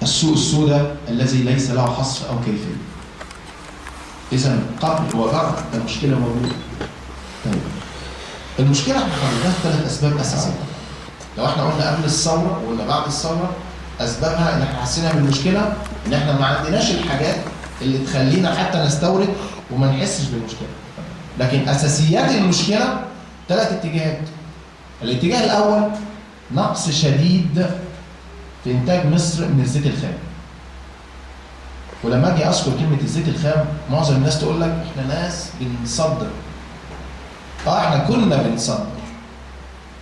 السوق السوداء الذي ليس له حصر أو كيفية. إذا قبل وبعد المشكلة موجودة. طيب المشكلة احنا حددناها ثلاث أسباب أساسية. لو احنا قلنا قبل الثورة وقلنا بعد الثورة، أسبابها إن احنا حسينا بالمشكلة إن احنا ما عندناش الحاجات اللي تخلينا حتى نستورد وما نحسش بالمشكلة. لكن أساسيات المشكلة ثلاث اتجاهات. الاتجاه الأول نقص شديد في إنتاج مصر من الزيت الخام. ولما أجي أذكر كلمة الزيت الخام معظم الناس تقول لك إحنا ناس بنصدر. إحنا كنا بنصدر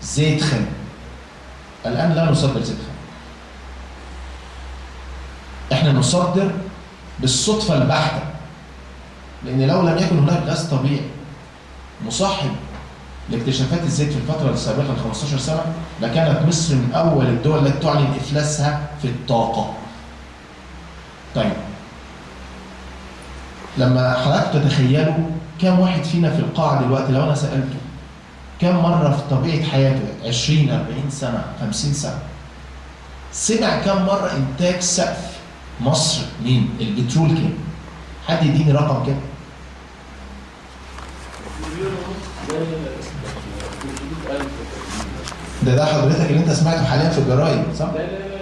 زيت خام. الآن لا نصدر زيت خام. إحنا نصدر بالصدفة البحتة، لأن لو لم يكن هناك غاز طبيعي مصاحب لاكتشافات الزيت في الفترة السابقة ل 15 سنة لكانت مصر من أول الدول التي تعلن إفلاسها في الطاقة. طيب لما حضرتك تتخيلوا كم واحد فينا في القاعة دلوقتي لو أنا سألته كم مرة في طبيعة حياته 20 40 سنة 50 سنة سمع كم مرة إنتاج سقف مصر من البترول كام؟ حد يديني رقم كده؟ ده حضرتك اللي انت سمعته حاليا في الجرايد صح؟ لا لا لا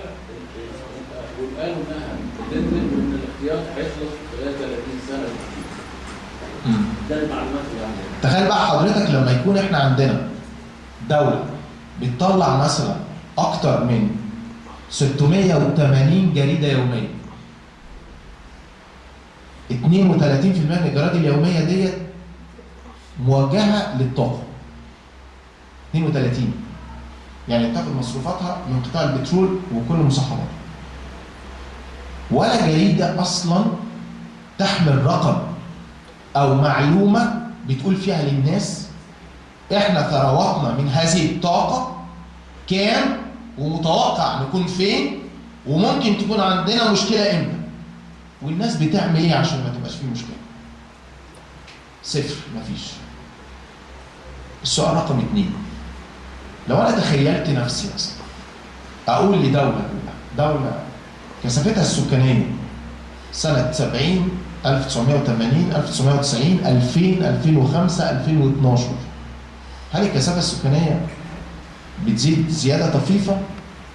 وقالوا انها بتنزل وان الاحتياط هيخلص خلال 30 سنة. ده المعلومات اللي عندنا. تخيل بقى حضرتك لما يكون احنا عندنا دولة بتطلع مثلا اكتر من 680 جريدة يومية، 32% من الجرائد اليومية ديت موجهة للطاقة. 32 يعني بتاخد مصروفاتها من قطاع البترول وكل مصاحباته. ولا جريدة أصلا تحمل رقم أو معلومة بتقول فيها للناس إحنا ثرواتنا من هذه الطاقة كام، ومتوقع نكون فين، وممكن تكون عندنا مشكلة إمتى، والناس بتعمل إيه عشان ما تبقاش فيه مشكلة. صفر، مفيش. السؤال رقم 2، لو أنا تخيلت نفسي مثلا أقول لدولة، دولة كثافتها السكانية سنة 70 1980 1990 2000 2005 2012، هل الكثافة السكانية بتزيد زيادة طفيفة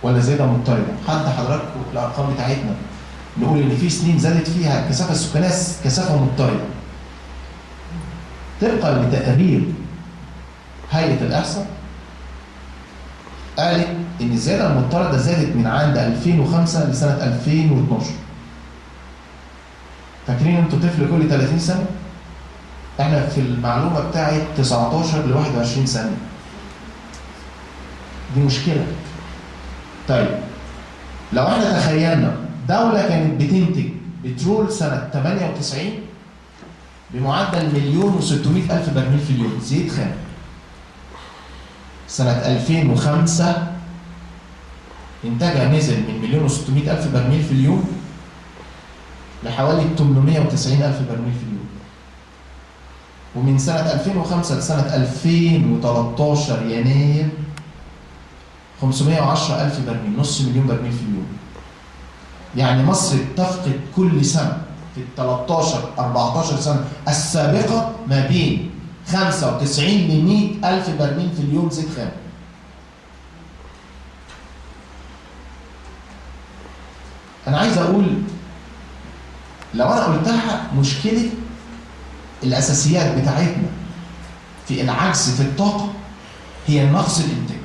ولا زيادة مضطردة؟ حتى حضراتكم الأرقام بتاعتنا نقول إن في سنين زادت فيها الكثافة السكانية كثافة مضطردة. طبقا لتقرير هيئة الإحصاء قالت إن الزيادة المضطردة زادت من عند 2005 لسنة 2012. فاكرين انتوا طفل كل 30 سنة؟ احنا في المعلومة بتاعت 19 ل 21 سنة. دي مشكلة. طيب لو احنا تخيلنا دولة كانت بتنتج بترول سنة 98 بمعدل 1,600,000 برميل في اليوم زيت خام، سنة 2005 إنتاجها نزل من 1,600,000 برميل في اليوم لحوالي 890,000 برميل في اليوم. ومن سنة 2005 لسنة 2013 يناير 510,000 برميل، نص مليون برميل في اليوم. يعني مصر بتفقد كل سنة في 13 14 سنة السابقة ما بين 95 ل 100 ألف برميل في اليوم زيت خام. أنا عايز أقول لو أنا قلتها مشكلة الأساسيات بتاعتنا في العجز في الطاقة هي نقص الإنتاج.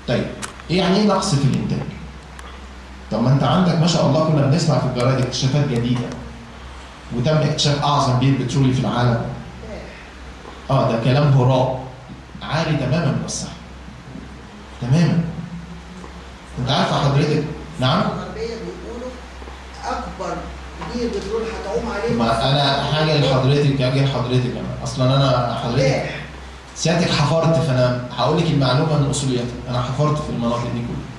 طيب إيه يعني إيه نقص في الإنتاج؟ طب ما أنت عندك ما شاء الله كنا بنسمع في الجرايد اكتشافات جديدة، وتم اكتشاف أعظم بير بترولي في العالم. ده كلام هراء عالي تماما من الصحة تماما. انت عارفه حضرتك؟ نعم. الغربية بيقولوا اكبر بير بترول هتعوم عليه. ما انا حاجة لحضرتك، اجي لحضرتك انا اصلا انا حضرتك سيادتك حفرت، فانا هقول لك المعلومة من اصوليتها. انا حفرت في المناطق دي كلها.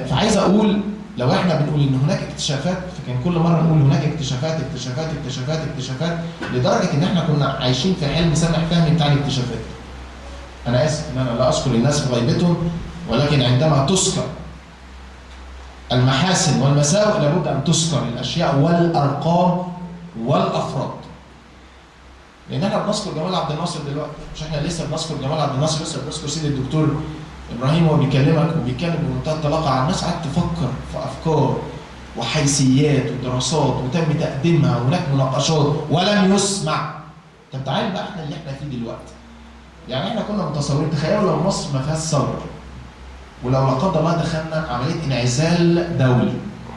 فعايز اقول لو احنا بنقول ان هناك اكتشافات، فكان كل مرة نقول هناك اكتشافات اكتشافات اكتشافات اكتشافات، لدرجة ان احنا كنا عايشين في حلم سامح فهمي بتاع الاكتشافات. انا اسف ان انا لا اذكر الناس في غيبتهم، ولكن عندما تذكر المحاسن والمساوئ لابد ان تذكر الاشياء والارقام والافراد. لان احنا بنذكر جمال عبد الناصر دلوقتي، مش احنا لسه بنذكر جمال عبد الناصر، لسه بنذكر سيدي الدكتور ابراهيم وهو بيكلمك وبيتكلم بمنتهى الطلاقه على الناس، قعدت تفكر في افكار وحيثيات ودراسات وتم تقديمها وهناك مناقشات ولم يسمع. طب تعال بقى احنا اللي احنا فيه دلوقتي. يعني احنا كنا متصورين، تخيلوا لو مصر ما فيهاش ثورة، ولو لا قدر الله دخلنا عملية انعزال دولي،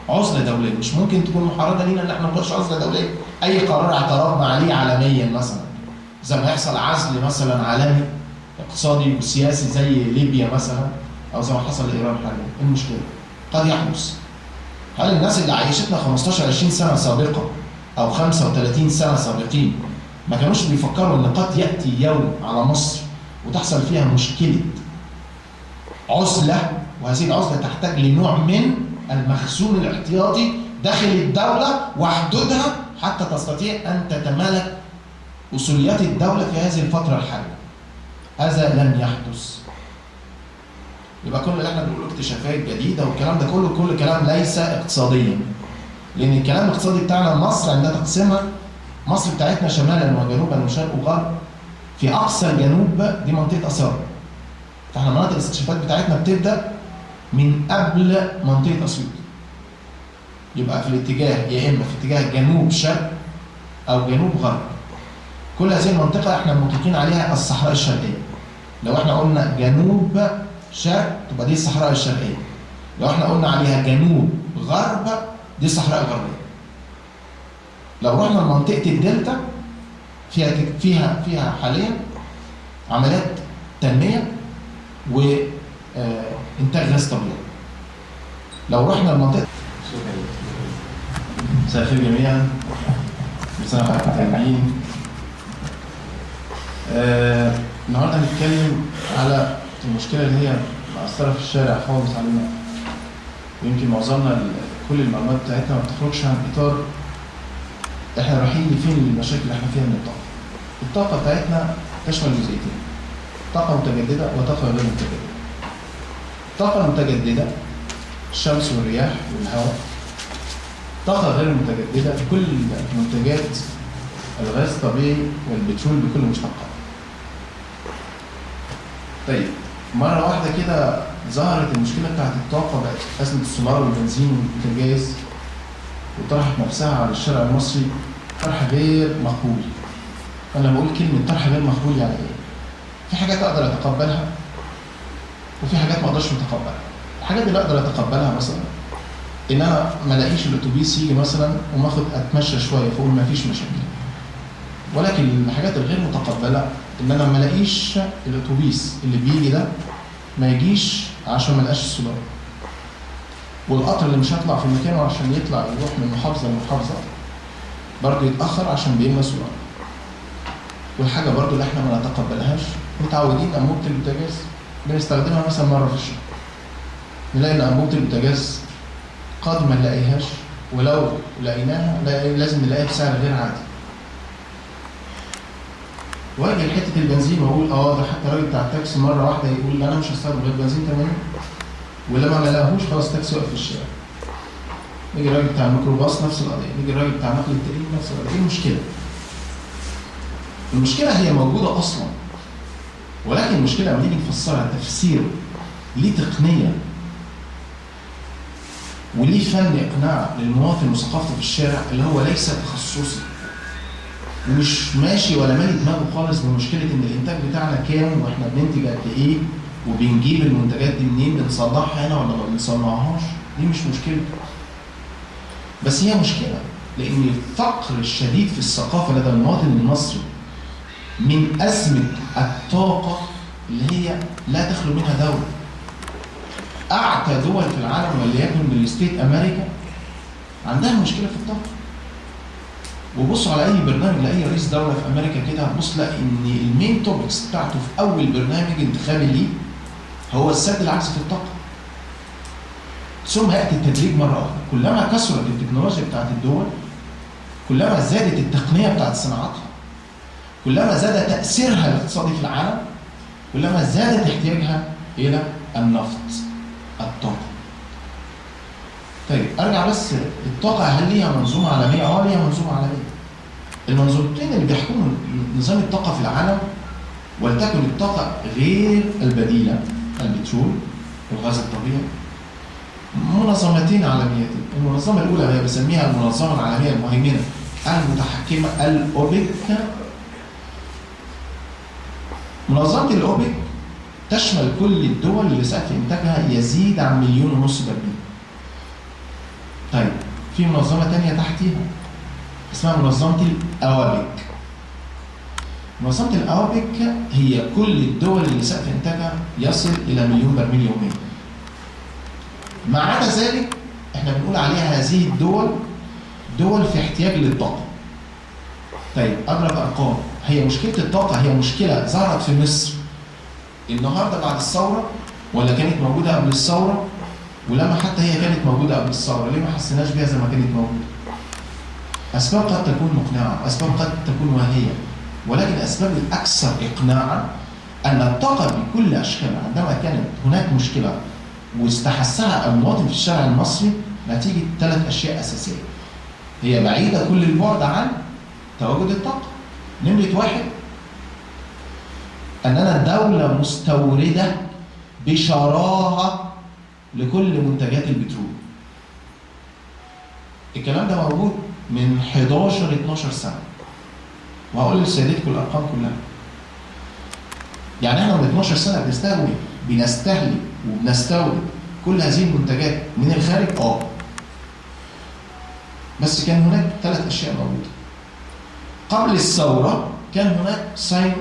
عزله دولية، مش ممكن تكون محرضه لينا ان احنا ما نخش عزله دولية، اي قرار اعترضنا عليه عالميا مثلا، زي ما يحصل عزل مثلا عالمي اقتصادي وسياسي زي ليبيا مثلا، او زي ما حصل لايران حاليا، ايه المشكلة؟ قد يحدث. هل الناس اللي عايشتنا 15 20 سنة سابقه او 35 سنة سابقين ما كانوش بيفكروا ان قد ياتي يوم على مصر وتحصل فيها مشكلة عزله، وهذه العزلة تحتاج لنوع من المخزون الاحتياطي داخل الدولة وحدودها حتى تستطيع ان تتمالك اصوليات الدولة في هذه الفترة الحالية. هذا لم يحدث. يبقى كل اللي احنا بنقوله اكتشافات جديدة والكلام ده كله، كل كلام ليس اقتصاديا. لان الكلام الاقتصادي بتاعنا مصر عندها تقسيمها، مصر بتاعتنا شمالا وجنوبا وشرق وغرب. في اقصى الجنوب دي منطقة اثار. فاحنا مناطق الاستكشافات بتاعتنا بتبدا من قبل منطقة اسيوط. يبقى في الاتجاه يا اما في اتجاه جنوب شرق او جنوب غرب. كل هذه المنطقة احنا مطلقين عليها الصحراء الشرقية. لو احنا قلنا جنوب شرق تبقى دي الصحراء الشرقية. لو احنا قلنا عليها جنوب غرب دي الصحراء الغربية. لو رحنا لمنطقه الدلتا فيها حاليا عمليات تنمية وانتاج غاز طبيعي. لو رحنا لمنطقه، مساء الخير جميعا، كل سنة وحضراتكم طيبين. النهارده هنتكلم على المشكلة اللي هي مأثره في الشارع خالص علينا، ويمكن معظمنا كل المعلومات بتاعتنا ما بتخرجش عن اطار احنا رايحين لفين، المشاكل اللي احنا فيها من الطاقة. الطاقة بتاعتنا تشمل جزئيتين، طاقة متجددة وطاقة غير متجددة. الطاقة المتجددة الشمس والرياح والهواء. طاقة غير متجددة كل منتجات الغاز الطبيعي والبترول بكل مشتقاته. طيب مرة واحدة كده ظهرت المشكلة بتاعت الطاقة، بقت أزمة السولار والبنزين والبوتاجاز، وطرحت نفسها على الشارع المصري طرح غير مقبول. أنا لما بقول كلمة طرح غير مقبول يعني إيه؟ في حاجات أقدر أتقبلها وفي حاجات ما أقدرش أتقبلها. الحاجات اللي أقدر أتقبلها مثلا إن أنا ما ألاقيش الأتوبيس يجي مثلا وما آخد أتمشى شوية فأقول ما فيش مشاكل. ولكن الحاجات الغير متقبلة إن أنا ما ألاقيش الأتوبيس اللي بيجي ده ما يجيش عشان ما ألاقيش السولار، والقطر اللي مش هيطلع في مكانه عشان يطلع يروح من محافظة لمحافظة برضه يتأخر عشان بيملى سولار. والحاجة برضه اللي احنا ما نتقبلهاش، متعودين أنبوبة البوتاجاز بنستخدمها مثلا مرة في الشهر، نلاقي إن أنبوبة البوتاجاز قد ما نلاقيهاش، ولو لقيناها لازم نلاقيها بسعر غير عادي. واجي لحته البنزين واقول ده حتى الراجل بتاع التاكسي مرة واحدة يقول انا مش هستخدم غير بنزين 80، ولما ما لاقوهوش خلاص التاكسي واقف في الشارع. نيجي الراجل بتاع الميكروباص نفس القضية، نيجي الراجل بتاع نقل التقيل نفس القضية. ايه المشكلة؟ المشكلة هي موجودة اصلا، ولكن المشكلة لما نيجي نفسرها تفسير ليه تقنية وليه فن اقناع للمواطن وثقافته في الشارع اللي هو ليس تخصصي ومش ماشي ولا مالي دماغه خالص بمشكلة ان الانتاج بتاعنا كام واحنا بننتج قد ايه وبنجيب المنتجات دي منين، بنصنعها هنا ولا ما بنصنعهاش، دي مش مشكلته. بس هي مشكلة لان الفقر الشديد في الثقافة لدى المواطن المصري من ازمة الطاقة اللي هي لا تخلو منها دولة. اعتى دول في العالم وليكن من الستيت امريكا عندها مشكلة في الطاقة. وبصوا على اي برنامج لاي رئيس دولة في امريكا كده هتبص تلاقي ان ال main topics بتاعته في اول برنامج انتخابي ليه هو السد العجز في الطاقة. ثم ياتي التدريج مرة اخرى، كلما كثرت التكنولوجيا بتاعت الدول كلما زادت التقنية بتاعت صناعتها، كلما زاد تاثيرها الاقتصادي في العالم، كلما زادت احتياجها الى النفط الطاقة. طيب ارجع بس الطاقة، هل ليها منظومة عالمية؟ اه ليها منظومة عالمية. المنظومتين اللي بيحكموا نظام الطاقة في العالم، ولتكن الطاقة غير البديلة البترول والغاز الطبيعي، منظمتين عالميتين. المنظمة الاولى هي بسميها المنظمة العالمية المهيمنة المتحكمه الاوبك. منظمة الاوبك تشمل كل الدول اللي سقف انتاجها يزيد عن 1.5 مليون برميل. طيب في منظمة ثانية تحتيها اسمها منظمة الاوابك. منظمة الاوبك هي كل الدول اللي سقف انتاجها يصل الى 1 مليون برميل يوميا. ما عدا ذلك احنا بنقول عليها هذه الدول دول في احتياج للطاقة. طيب اضرب ارقام، هي مشكلة الطاقة هي مشكلة ظهرت في مصر النهارده بعد الثورة ولا كانت موجودة قبل الثورة؟ ولما حتى هي كانت موجودة قبل الثورة ليه ما حسيناش بيها زي ما كانت موجودة؟ اسباب قد تكون مقنعة، اسباب قد تكون واهية، ولكن الاسباب الاكثر اقناعا ان الطاقة بكل اشكالها عندما كانت هناك مشكلة واستحسها المواطن في الشارع المصري نتيجة 3 اشياء اساسية. هي بعيدة كل البعد عن تواجد الطاقة. نمره 1، اننا دولة مستورده بشراهه لكل منتجات البترول. الكلام ده موجود من 11 12 سنة. وهقول لسيادتكم الارقام كلها. يعني احنا من 12 سنة بنستهلك وبنستورد كل هذه المنتجات من الخارج. بس كان هناك 3 اشياء موجودة. قبل الثورة كان هناك sign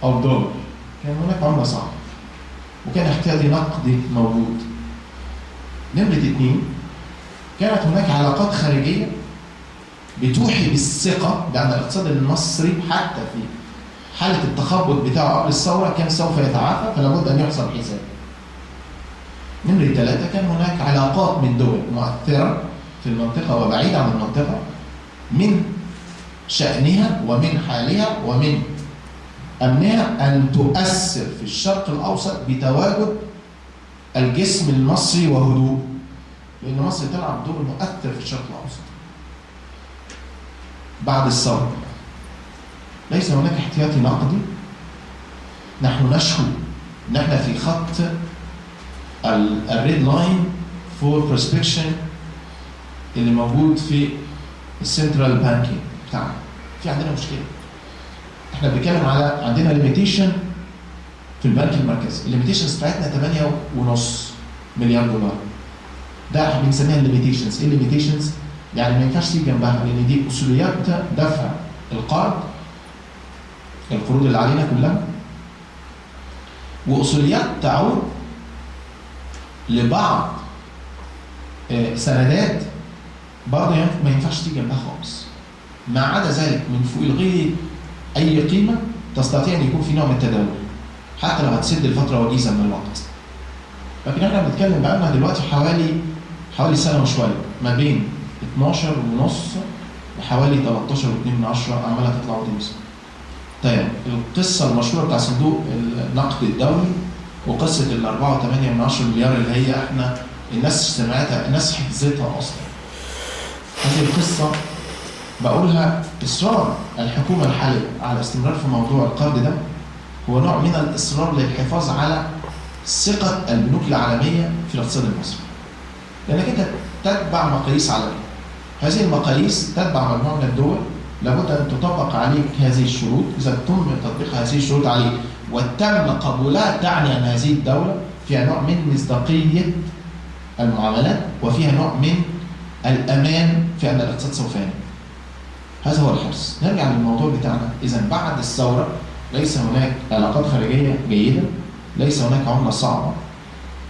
of dollar، كان هناك عمله صعبة وكان احتياطي نقدي موجود. نمره 2، كانت هناك علاقات خارجية بتوحي بالثقة بان الاقتصاد المصري حتى في حاله التخبط بتاعه قبل الثورة كان سوف يتعافى، فلا بد ان يحسب حساب. نمره 3، كان هناك علاقات من دول مؤثرة في المنطقة وبعيدة عن المنطقة من شأنها ومن حالها ومن أمنها أن تؤثر في الشرق الأوسط بتواجد الجسم المصري وهدوء، لأن مصر تلعب دور مؤثر في الشرق الأوسط. بعد الثورة ليس هناك احتياطي نقدي. نحن نشكو ان احنا في خط ال red line for prospection اللي موجود في ال central banking بتاعنا. في عندنا مشكلة، احنا بنتكلم على عندنا limitation في البنك المركزي، ال limitations بتاعتنا 8.5 مليار دولار. ده احنا بنسميها ال limitations. ايه ال limitations؟ يعني ما ينفعش تيجي جنبها، لان دي اصوليات دفع القرض، القروض اللي علينا كلها، واصوليات تعود لبعض سندات برضه ما ينفعش تيجي جنبها خالص. ما عدا ذلك من فوق الغير اي قيمة تستطيع ان يكون في نوع من التداول حتى لو هتسد لفترة وجيزة من الوقت. لكن احنا بنتكلم بقالنا دلوقتي حوالي سنة وشوية، ما بين 12.5 لحوالي 13.2 عماله تطلع وتنزل. طيب القصة المشهورة بتاع صندوق النقد الدولي وقصة ال 4.8 مليار اللي هي احنا الناس سمعتها، الناس حفظتها اصلا. هذه القصة بقولها اصرار الحكومة الحالية على الاستمرار في موضوع القرض ده هو نوع من الاصرار للحفاظ على ثقة البنوك العالمية في الاقتصاد المصري. لانك انت تتبع مقاييس عالمية. هذه المقاييس تتبع مجموعة من الدول، لابد ان تطبق عليك هذه الشروط. اذا تم تطبيق هذه الشروط عليك وتم قبولها تعني ان هذه الدولة فيها نوع من مصداقية المعاملات وفيها نوع من الامان في ان الاقتصاد سوف ينمو. هذا هو الحرص. نرجع للموضوع بتاعنا. اذا بعد الثورة ليس هناك علاقات خارجية جيدة، ليس هناك عمله صعبة.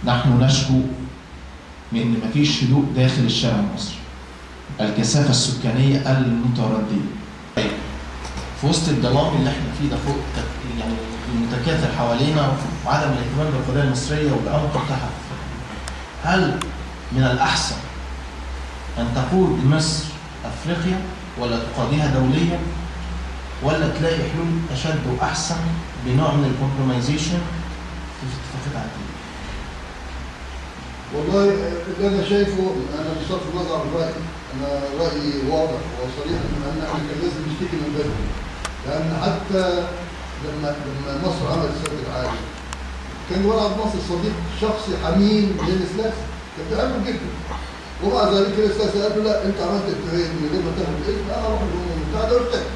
نحن نشكو من ان مفيش هدوء داخل الشارع المصري. الكثافة السكانية المترديه. طيب في وسط الظلام اللي احنا فيه ده فوق يعني المتكاثر حوالينا وعدم الاهتمام بالقضية المصرية وبالعمق بتاعها، هل من الاحسن ان تقود مصر افريقيا ولا تقاضيها دوليا، ولا تلاقي حلول اشد واحسن بنوع من ال compromization في اتفاقية عالمية؟ والله اللي انا شايفه، انا بصرف النظر عن رايي، انا رايي واضح وصريح ان احنا كان لازم نشتكي من بدري، لان حتى لما مصر عملت السد العالي كان ولد مصر صديق شخصي حميم للسلاسي، كان بيعمله جدا، ومع ذلك السلاسي قال له لا انت عملت اتفاقية من غير ما تاخد اذن، انا اروح الامم المتحدة واشتكي.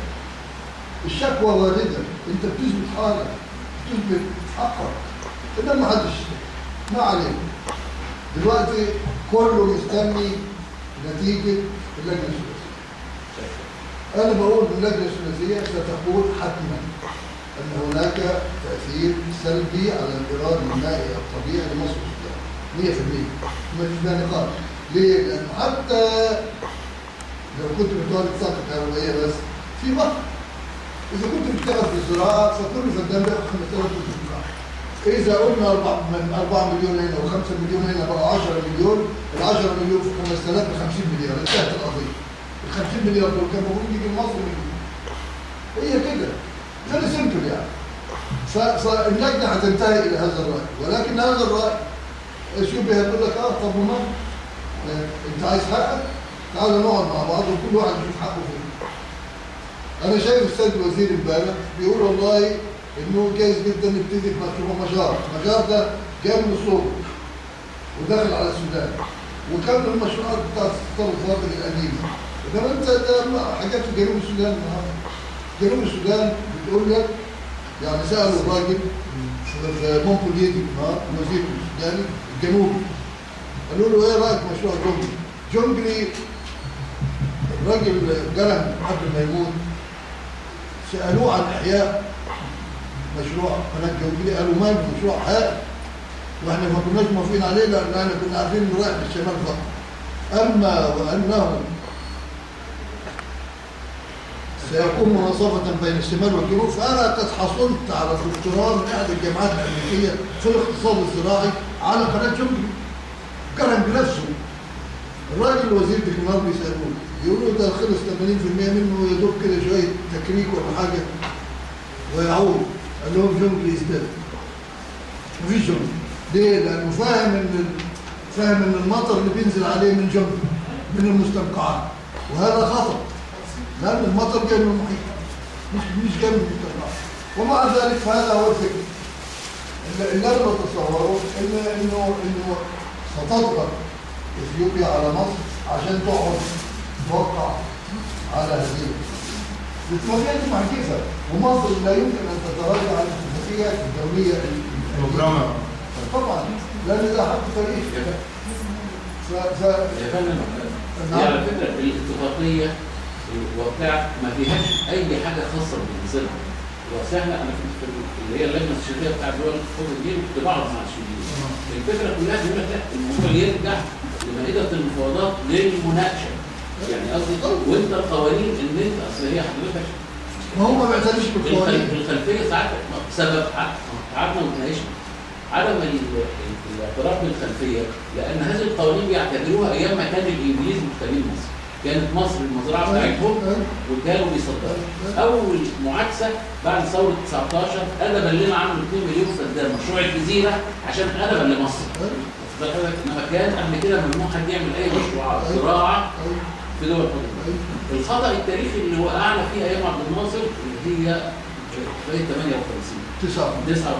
الشكوى وارده، انت بتثبت حالك، بتثبت حقك، انما ما حدش اشتكى. ما علينا. دلوقتي كله مستني نتيجة اللجنة الثلاثية. أنا بقول اللجنة الثلاثية ستقول حتما أن هناك تأثير سلبي على الإيراد المائي الطبيعي لمصر والسودان 100%، ما فيش فيها نقاش. ليه؟ لأن حتى لو كنت بتولد طاقة كهربائية بس في بحر. إذا كنت بتشتغل في الزراعة فكل فدان بياخد 5000 متر. إذا قلنا 4 مليون هنا و5 مليون هنا بقوا 10 مليون، ال 10 مليون في 5000 ب 50 مليار، انتهت القضية. ال 50 مليار دول كانوا المفروض يجي لمصر مليون. هي كده. very simple يعني. فاللجنة هتنتهي إلى هذا الرأي، ولكن هذا الرأي اثيوبيا هتقول لك طب وما؟ أنت عايز حقك؟ تعالوا نقعد مع بعض وكل واحد يشوف حقه فين. أنا شايف السيد الوزير امبارح بيقول والله إنه جايز جدا نبتدي في مشروع مجار، مجار ده جاي من الصوبة وداخل على السودان، وكان من المشروعات بتاعت التصرفات القديمة. إنما أنت ده حاجات في جنوب السودان النهارده. جنوب السودان بتقول لك يعني سألوا الراجل في مونبولييه الوزير السوداني الجنوبي، قالوا له إيه رأيك في مشروع جونجلي؟ جونجلي الراجل جرم قبل ما يموت سألوه عن إحياء مشروع قناة جونجلي، قالوا مال مشروع حائل واحنا ما كناش موافقين عليه لأن احنا كنا عارفين انه رايح للشمال فقط. أما وأنه سيكون مناصفة بين الشمال والجنوب فأنا قد حصلت على دكتوراه من أحد الجامعات الأمريكية في الاقتصاد الزراعي على قناة جونجلي. كرم بنفسه. الراجل الوزير دكتور بيسألوه يقولوا ده خلص 80% منه يا دوب كده شوية تكريك ولا حاجة ويعود. قال لهم جونجلي is dead. مفيش جونجلي. ليه؟ لأنه فاهم إن المطر اللي بينزل عليه من جونجلي من المستنقعات، وهذا خطأ لأن المطر جاي من المحيط مش جاي من المستنقعات. ومع ذلك فهذا هو الفكر اللي أنا بتصوره إنه ستضغط إثيوبيا على مصر عشان تقعد توقع على هذه الاتفاقية دي معجزة، ومصر لا يمكن أن تتراجع عن الاتفاقيات الدولية المبرمة طبعا، لأن ده حق تاريخي. يا فندم على فكرة الاتفاقية وبتاع ما فيهاش أي حاجة خاصة بالزراعة. وسهلة. أنا كنت في اللي هي اللجنة الشرعية بتاع دول الخوض دي وكنت بقعد مع السوريين. الفكرة كلها بيقول لك لا الموضوع يرجع لمائدة المفاوضات للمناقشة. يعني قصدي وانت القوانين ان انت اصل هي حضرتك ما هو ما بيعترفش بالقوانين. الخلفية ساعات سبب قعدنا وتناقشنا عدم الاعتراف بالخلفيه، لان هذه القوانين بيعتبروها ايام ما كان الانجليز محتلين مصر، كانت مصر المزرعة بتاعتهم وكانوا بيصدروا. اول معاكسة بعد ثورة 19 ادبا لنا عملوا 2 مليون فدان مشروع الجزيرة عشان ادبا لمصر. انما كان قبل كده ممنوع حد يعمل اي مشروعات زراعة في دول الخليج. الخطا التاريخي اللي وقعنا فيه ايام عبد الناصر اللي هي اتفاقية 58 59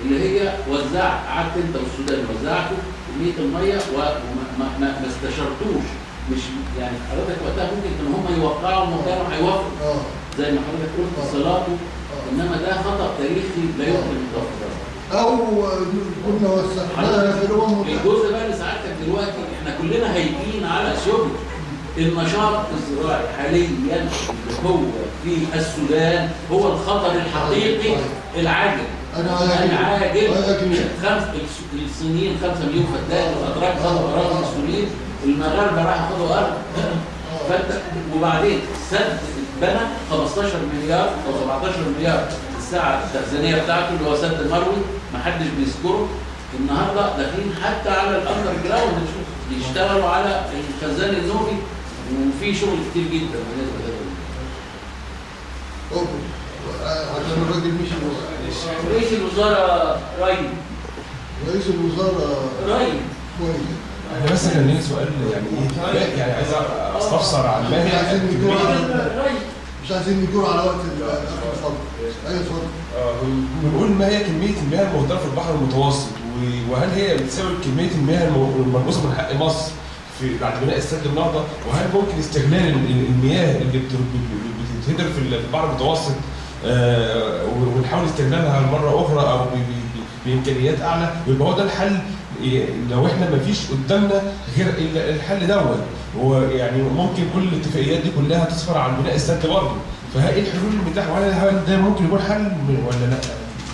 اللي هي وزعت، قعدت انت والسودان وزعتوا كمية المية وما ما استشرتوش. مش يعني حضرتك وقتها ممكن ان هم يوقعوا وكانوا هيوافقوا زي ما حضرتك قلت صلاته، انما ده خطا تاريخي لا يمكن التوافق او كنا وسعناها في الامم. الجزء بقى اللي سعادتك دلوقتي احنا كلنا هايجين على اثيوبيا. النشاط الزراعي حاليا اللي هو في السودان هو الخطر الحقيقي العاجل. العاجل الصينيين 5 مليون فدان، والاتراك خدوا اراضي السوريين، المغاربة راحوا خدوا ارض. فانت وبعدين سد اتبنى 15 مليار او 17 مليار الساعة التخزينيه بتاعته اللي هو سد المروي، ما حدش بيذكره. النهارده داخلين حتى على ال underground بيشتغلوا على الخزان النوبي، وفي شغل كتير جدا بالنسبة لهذا. عشان الراجل مشي. رئيس الوزراء ري. رئيس الوزراء ري. كويس. احنا بس كان لنا سؤال، يعني ايه يعني عايز استفسر عن ما مش هي عايزين ندور على، مش عايزين ندور على وقت. اتفضل. ايوه اتفضل. بنقول ما هي كمية المياه المهدره في البحر المتوسط، وهل هي بتساوي كمية المياه المنقوصه من حق مصر في بعد بناء السد النهضة؟ وهل ممكن استغلال المياه اللي بتتهدر في البحر المتوسط ونحاول استغلالها مرة اخرى او بامكانيات اعلى، ويبقى هو ده الحل لو احنا ما فيش قدامنا غير الحل دوت؟ ويعني ممكن كل الاتفاقيات دي كلها تصفر عن بناء السد برضه، فهل ايه الحلول المتاحة؟ وهل ده ممكن يكون حل ولا لا؟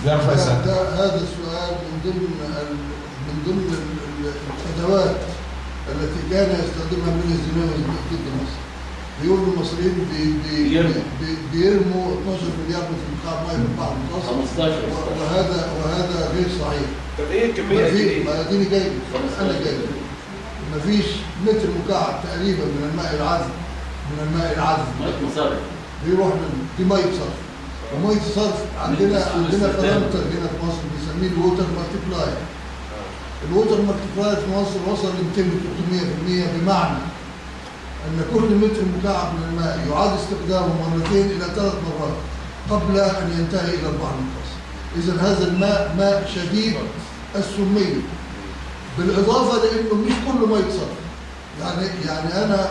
نعرف ده هذا السؤال من ضمن الادوات التي كان يستخدمها من الزناوي ضد مصر. بيقولوا المصريين بيرموا 12 مليار متر مكعب مية في البحر المتوسط، 15، وهذا غير صحيح. طب ايه الكمية؟ ما اديني جاي، انا جاي. ما فيش متر مكعب تقريبا من الماء العذب، من الماء العذب مية مصرف بيروح من دي مية صرف. ومية الصرف عندنا parameter هنا في مصر بنسميه ال water multiplier. ال water multiplier في مصر وصل ل 200 300%، بمعنى أن كل متر مكعب من الماء يعاد استخدامه مرتين إلى 3 مرات قبل أن ينتهي إلى البحر المتوسط. إذا هذا الماء ماء شديد السمية، بالإضافة لأنه مش كله مية صرف. يعني أنا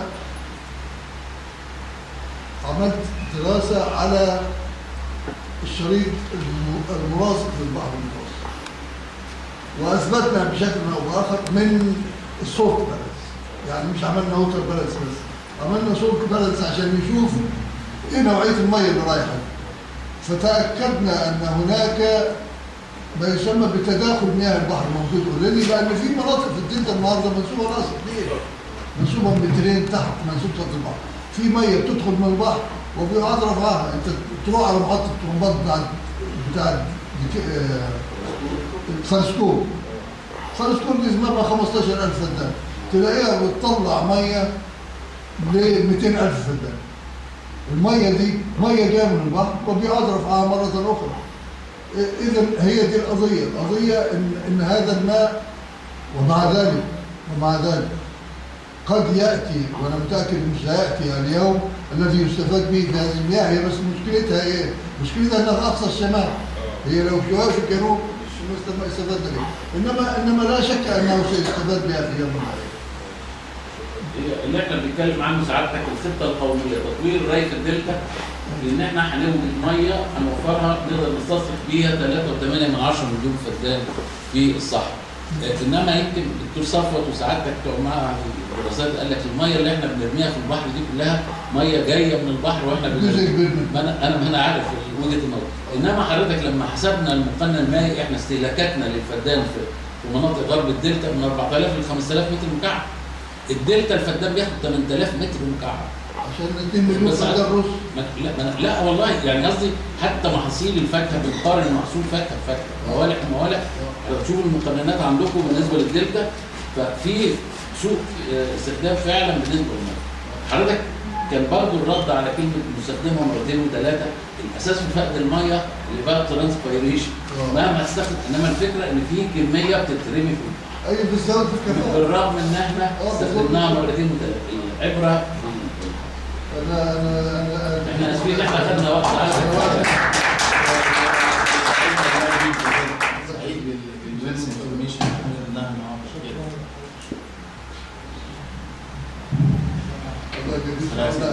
عملت دراسة على الشريط الملاصق للبحر المتوسط، وأثبتنا بشكل أو بآخر من ال salt balance. يعني مش عملنا water balance بس، عملنا salt balance عشان نشوف ايه نوعية المية اللي رايحة. فتاكدنا ان هناك ما يسمى بتداخل مياه البحر موجود already، لان في مناطق في الدلتا النهارده منسوبه راس كتير، منسوبه مترين تحت منسوب سطح البحر، في مية بتدخل من البحر وبيعاد رفعها. انت تروح على محطة الطرمبات بتاع فارسكور، فارسكور دي زمامها 15,000 فدان، تلاقيها بتطلع مية ل 200,000 فدان. المية دي مية جاية من البحر وبيعاد رفعها مرة اخرى. اذا هي دي القضية، القضية ان هذا الماء، ومع ذلك قد ياتي، وانا متاكد مش هياتي اليوم الذي يستفاد به في هذه المياه. هي بس مشكلتها ايه؟ مشكلتها انها في اقصى الشمال، هي لو شوية في الجنوب ما استفدنا بها، انما لا شك انه سيستفاد بها في يوم من الايام. اللي احنا بنتكلم عنه سعادتك الخطة القومية تطوير الري في الدلتا، لان احنا هنوجد مية هنوفرها نقدر نستصرف بيها 3.8 مليون فدان في الصحراء. انما يمكن الدكتور صفوت وسعادتك بتوع معهد الدراسات قال لك المية اللي احنا بنرميها في البحر دي كلها مية جاية من البحر واحنا بنرميها. ما انا عارف وجهه النظر، انما حضرتك لما حسبنا المقنن المائي احنا استهلاكاتنا للفدان في مناطق غرب الدلتا من 4000 ل 5000 متر مكعب. الدلتا الفدان بياخد 8000 متر مكعب عشان 2 مليون فدان رز. لا والله، يعني قصدي حتى محاصيل الفاكهة بنقارن محصول فاكهة بفاكهة، موالح بموالح. تشوفوا المقننات عندكم بالنسبة للدلتا، ففي سوء استخدام فعلا بالنسبة للمية. حضرتك كان برضو الرد على كلمة مستخدمها مرتين وثلاثة، الاساس في فقد المية اللي بقى transpiration مهما تستخدم، انما الفكرة ان في كمية بتترمي في البحر. ايوه بالظبط في الكفاءة، بالرغم ان احنا استخدمناها مرتين وثلاثة. العبرة انا انا انا احنا اسفين احنا خدنا وقت. سعيد بال misinformation اللي احنا خدناها النهارده. اعتقد ان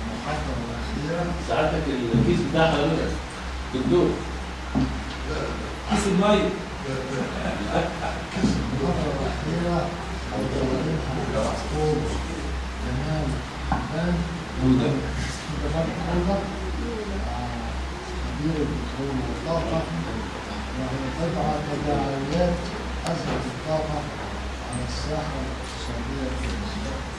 المحاضرة الاخيرة سعادتك الكيس بتاع حضرتك دكتور كيس المية. المحاضرة الاخيرة الدكتور جمال حمدان جمال حوضه خبير البترول والطاقة، وهي تدعى تداعيات ازمة الطاقة على الساحة الاقتصادية في مصر.